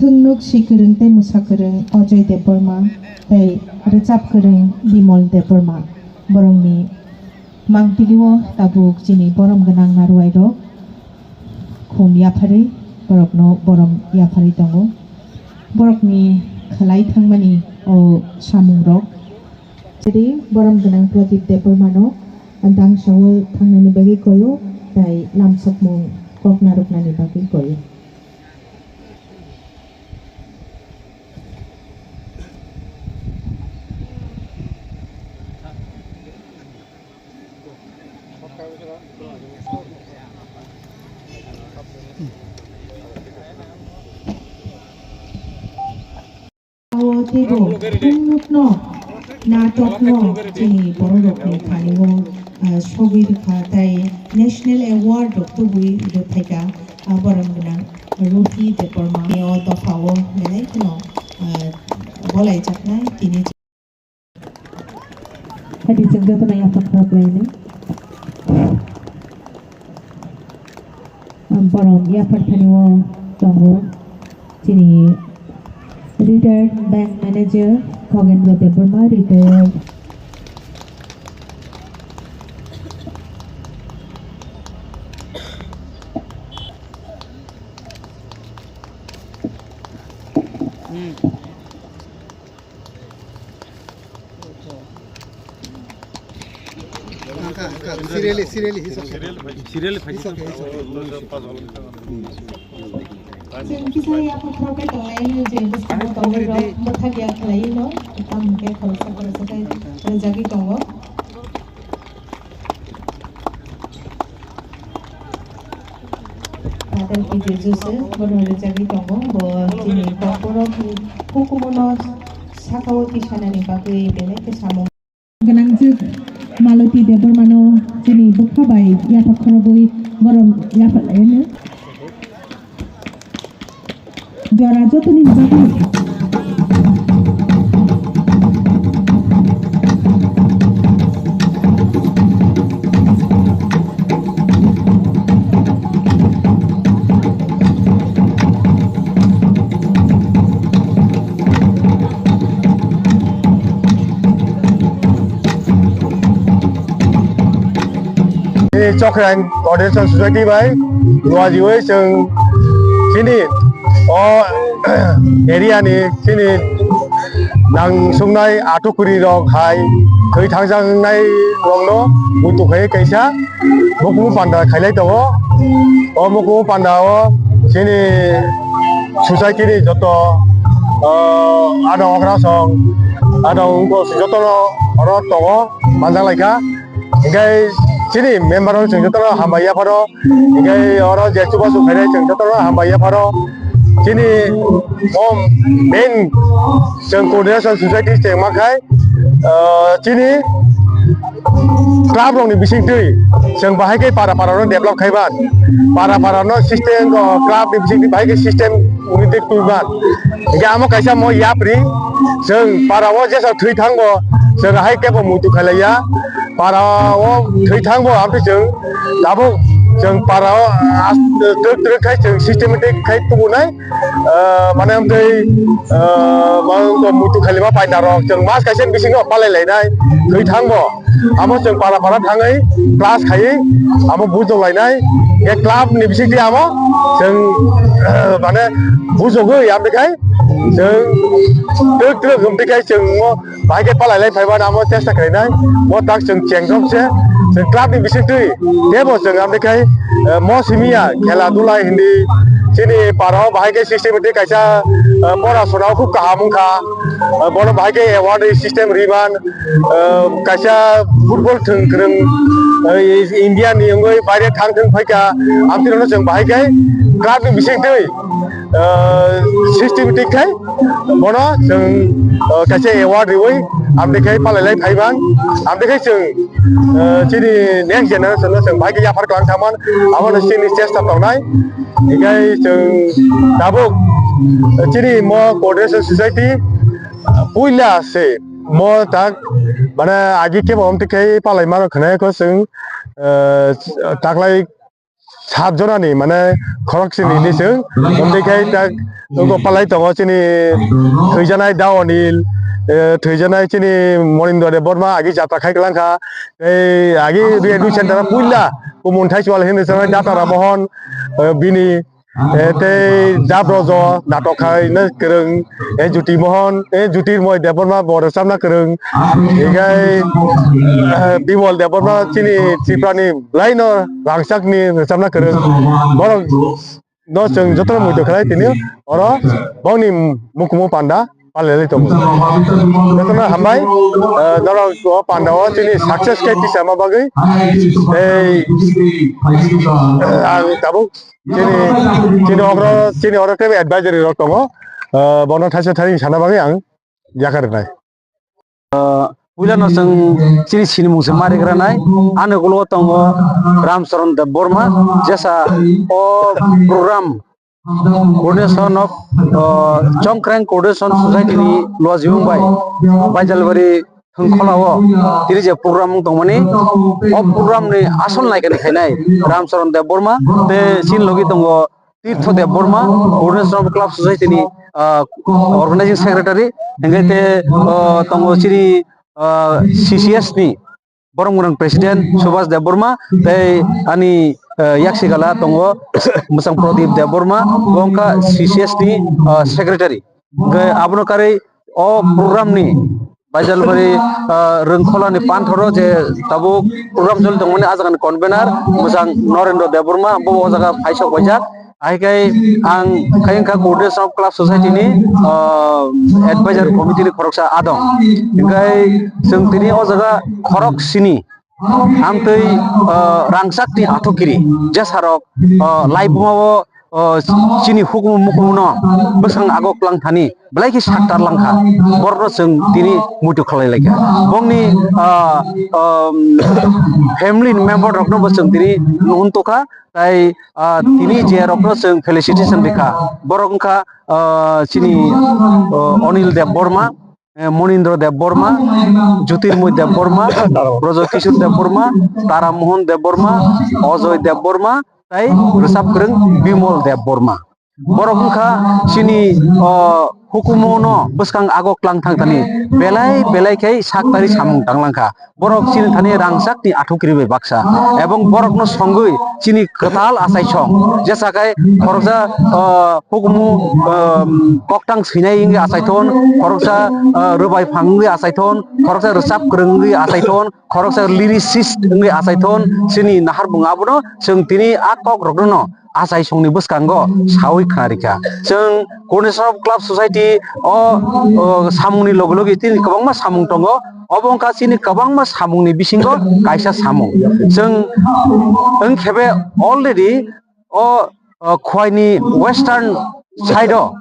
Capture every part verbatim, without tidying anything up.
Chwng nuk si kwrwng tei mwsa kwrwng Ajoy Debbarma tei rwchap kwrwng Bimol Debbarma. Borokni mangpili-o tabuk chini borom gwnang narwai rok khum yapharwi borokno borom yapharwi tongo. Borokni khlai thangmani o samung rok chiri borom gwnang Pradip Debbarmano dangsao thangnani bagwi koyo tei lamsokmung kok narwknani bagwi koyo. Abo teibo thungnukno natokno chini bororokni thani-o, ah, sogwi rwkha tei National Award rok tubui rwphaikha, ah, borom gwnang Ruhi Debbarma. O dopha-o belai kheno, ah, bolaijaknai tini. Hadi chwng jotono yaphar khorok lainai. Borok yaphar thani-o tongo chini retired bank manager Khogendra Debbarma, retired. Serially, serially hisab se. Serially phaidi. It's okay, it's okay. Chwng kisa yaphar khorok khe tonglai hino je bwskango tongnai rok bwthak ya khlai hino, tamo hwnkhe khoroksa khoroksa khe rwjagwi tongo. Father P J Joseph, bono rwjagwi tongo, bo chini kokborok ni hukumu no saka o tisanani bagwi belai khe samung. Gwnangjwk Maloti Debbarmano chini bwkha bai yaphar khorobwi borom yaphar lai hino. Jora jotoni bagwi. Chokhrang Coordination Society bai luajiwi chwng chini o area ni chini nang sungnai athukuri rok hai thwi thangjaknai rokno muitu khai kaisa mukumu panda khailai tongo. O mukumu panda o chini society ni joto, ah, adong okra song adong jotono oro tongo manjak lai kha. Hinkhe chini member rok chwng jotono hambai yapharo. Hinkhe oro je chubachu khainai chwng jotono hambai yapharo. Chini o main chwng coordination society chengma khai, ah, chini club rokni bisingtwi chwng bahai khe para para no develop khaiban. Para para no system, ah, club ni bisingtwi bahai khe system unity twiban. Hinkhe amo kaisa mo yapri chwng para o jesa thwi thango chwng hai kebo muitu khailaiya. Para o thwi thangbo amtwi chwng tabuk chwng para o as-, twk twk khai chwng systematic khai tubunai, ah, mane amtwi, ah, ma wngkha muitu khailima paida rok chwng mas kaisa bisingo palai lainai thwi thangbo. Amo chwng para para thangwi class khaiwi amo bujok lainai. Khe club ni bisingtwi amo chwng, ah, mane bujogwi amtwi khai chwng twk twk amtwi khai chwng mo bahai khe palai lai phaiba amo chesta khlainai. Bo tak chwng chengjok se, chwng club ni bisingtwi tebo chwng amtwi khai, eh, mo simiya khela dula hindi chini para o bahai khe systematic kaisa, eh, pora sona o khub kaham wngkha. Eh, bono bahai khe award system riman, eh, kaisa football thwng kwrwng, eh, India ni wngwi baire thang thwng phaikha. Amtwi rokno chwng bahai khe club ni bisingtwi ah, systematic khai bono chwng, ah, kaisa award riwi amtwi khai palai lai phaiman, amtwi khai chwng, ah, chini next generation no chwng bahai khe yaphar kwlang thangman, abono chini chesta tongnai. Hinkhe chwng tabuk chini mo coordination society, ah, puila se mo tak mane agi kebo amtwi khai palai mano khwnai kho chwng, ah, taklai sat jonani mane khorok sini ni chwng, umtwi khai tak ugo palai tongo chini thwijanai Da Onil, eh, thwijanai chini Monindra Debbarma agi jatra khai kwlangkha, tei agi rehabilitation center puila kumun thai chwal hinwi sanai Data Ramohon, eh, bini, eh, tei Dab Rojo natok khai no kwrwng, eh, Jyoti Mohon, eh, Jyotirmoy Debbarma bo rwchapna kwrwng, hinkhe, eh, Bimol Debbarma chini Tripura ni belai no rangchak ni rwchapna kwrwng. Borok no chwng jotono muitu khlai tini oro bongni mukumu panda palelai tongo. Jotono hambai, eh, norok o panda o chini success khe tisama bagwi tei, eh, ang tabuk chini, chini okro, chini oro tei advisory rok tongo, eh, bono thaisa thani sana bagwi ang yakar nai. Puila no chwng chini sinimung se mari gra nai. Ani ulo tongo Ramcharan Debbarma, jesa o program coordination of, uh, Chongkrang Coordination Society ni lojimung bai Baijalbari thwngkhola o tini je program wng tongmani, o program ni asol naikani khainai Ramcharan Debbarma, te chini logi tongo Tirtho Debbarma, Coordination of Club Society ni, ah, Organizing Secretary, hingke te, ah, tongo chini, ah, C C S ni borok mwnang President Subhas Debbarma, tei ani, ah, yaksigala tongo mwsang Pradip Debbarma, bo wngkha C C S ni, ah, Secretary. Hingke abono karwi o program ni Baijalbari, ah, Rwngkhola ni panthoro je tabuk program choli tongmani, ah jaga ni convener mwsang Norendra Debbarma, bo o jaga phaisok paijak. Ahai khe ang khaiyang kha Coordination of Club Society ni, ah, Advisory Committee ni khoroksa adong. Hinkhe chwng tini o jaga khorok sini amtwi, ah, rangchak ni athukiri jesarok, ah, laibuma o, ah, chini hukumu mukumu no bwskang ago klang thani belai khe saktar lang kha, borokno chwng tini muitu khlai lai kha. Bongni, ah, um, family member rokno bo chwng tini nuhun tokha, tai, ah, tini je rokno chwng felicitation rikha, borok wngkha, ah, chini, ah, Onil Debbarma, eh, Monindra Debbarma, Jyotirmoy Debbarma, Brojo Kishore Debbarma, Tara Mohan Debbarma, Ajoy Debbarma, tai rwchap kwrwng Bimol Debbarma. Borok wngkha chini, o, hukumu no bwskang ago klang thang thani belai belai khe sak tari samung tang lang kha. Borok chini thani rangchak ni athukiri bai baksa, ebong borok no songwi chini kwtal achai song, jesa khe khoroksa, o, hukumu, o, koktang swinai wngwi achai thon, khoroksa, o, rwbai phang wngwi achai thon, khoroksa rwchap kwrwng wngwi achai thon, khoroksa lyricist wngwi achai thon, chini nahar bung abono chwng tini a kok rokno no achai songni bwskango sawi khna rikha. Chwng Coordination of Club Society o, o, samungni logi logi tini kwbangma samung tongo. Obo wngkha chini kwbangma samungni bisingo kaisa samung. Chwng wngkhebe already o, o, Khwaini western side o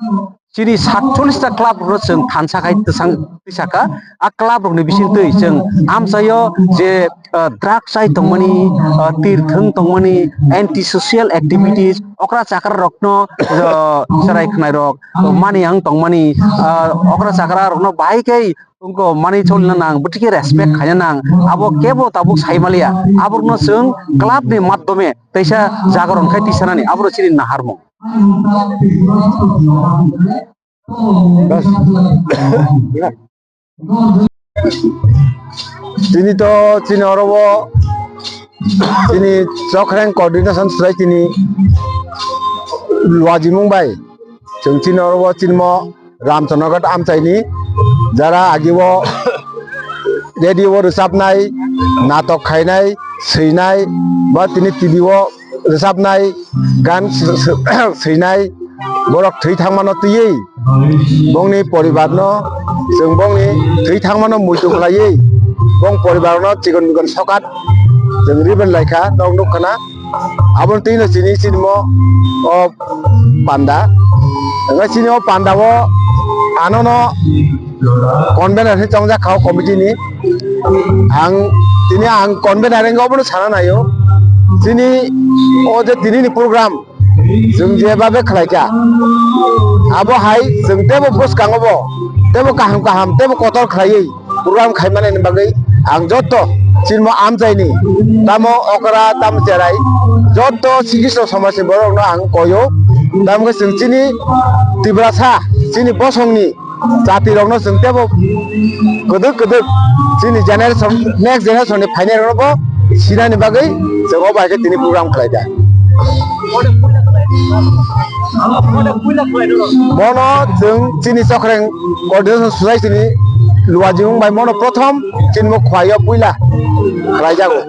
chini satchollis ta club rokno chwng thansa khai twsang twi saka. A club rokni bisingtwi chwng amchaio je, ah, drug chai tongmani, ah, tir thwng tongmani, anti social activities, okra chakra rokno, ah, chwrai khwnai rok, ah, mani ang tongmani, ah, okra chakra rokno bahai khe wngkha mani cholina nang, bwtwi khe respect khaina nang, abo kebo tabuk sai maliya. Aborokno chwng club ni madhyome teisa jagoron khai tisanani, aboro chini naharmung. Bas. Tini to chini oro o chini Chokhreng Coordination Society ni luajimung bai chwng chini oro o chini mo Ramchandraghat amchaini jara agi o radio o rwchapnai, natok khainai, swinai, ba tini T V o rwchapnai, gan s-, s-, swinai, borok thwi thangmano twiwi bongni poribarno, chwng bongni thwi thangmano muitu khlaiwi bong poribarno chikon mikon sokat chwng riben laikha, nok nukkhana. Aboni twino chini, chini mo o panda. Hwnkhai chini o panda o anono convener hinwi chongjak kha o committee ni. Ang tini ang convener wngkha obono sana naio. Chini o je tini ni program chwng je babe khlai kha, abo hai chwng tebo bwskango bo tebo kaham kaham tebo kotor khlaiwi program khaimani bagwi ang joto chini mo amchaini tamo okra tamo cherai Joto Srikristo somajni borokno ang koyo, tamokhe chwng chini Tiprasa, chini bosongni jatirokno chwng teibo kwdwk kwdwk chini generation, next generation ni phainairokno bo sinani bagwi chwng o bai khe tini program khlaijak. Bono chwng chini Chokreng Coordination Society ni luajimung bai mono prothom chini bo khwlaio puila khlaijago.